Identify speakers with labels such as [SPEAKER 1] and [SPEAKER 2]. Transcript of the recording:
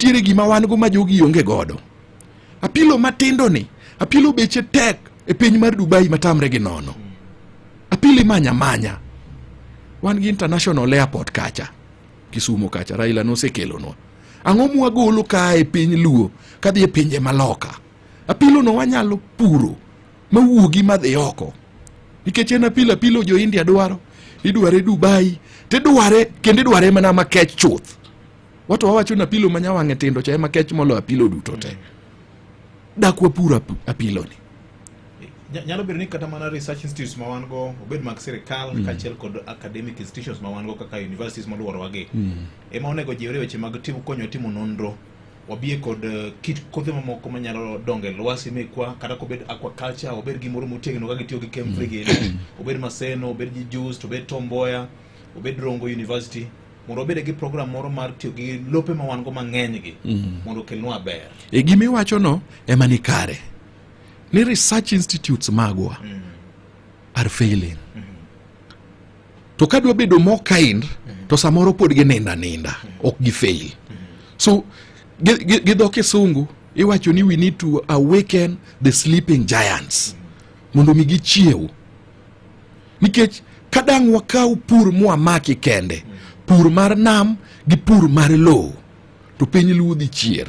[SPEAKER 1] Nitiere gima wan go ma jogi onge godo. Apilo matindo ni, apilo beche tek e piny mar Dubai matamre gi nono. Apilo imanya manya. Wan gi international airport kacha. Kisumo kacha Raila nosekelonwa. Ang'o mwagolo ka e piny Luo kadhi e pinje maloka? Apilo no wanyalo puro mawuogi madhi oko. Nikech en apilo apilo jo India dwaro, idware Dubai, tidware kendo idware mana makech chuth. Wato wawacho ni apilo ma nyawang'e tindo cha ema kech moloyo apilo duto te. Dak wapur apilo ni.
[SPEAKER 2] Nyalo bedo ni kata mana research institutes ma wan go obed mag sirikal kaachiel kod academic institutions ma wan go kaka universities moluorowa gi ema onego jiwre weche mag timo konyo timo nonro wabie kod kit kothe mamoko manyalo dongo e lwasi mekwa kata kobed aquaculture obed gimoro motegno ka gitiyo gi Kemfri gini obed Maseno obed gi JOOUST obed Tom Mboya obed Rongo University mondo wabed gi program moro mar tiyo gi lope ma wan go mang'eny gi mondo okelnwa ber.
[SPEAKER 1] E gima iwachono ema ni kare ni research institutes magwa are failing. To kadwa bedo more kind to samoro pod gininda ninda ok gi fail. So gi dho kisungu iwacho ni we need to awaken the sleeping giants mondo mi gichiew. Nikech kadang' wakaw pur mwamaki kende, pur mar nam gi pur mar lowo, to piny Luo dhi chier.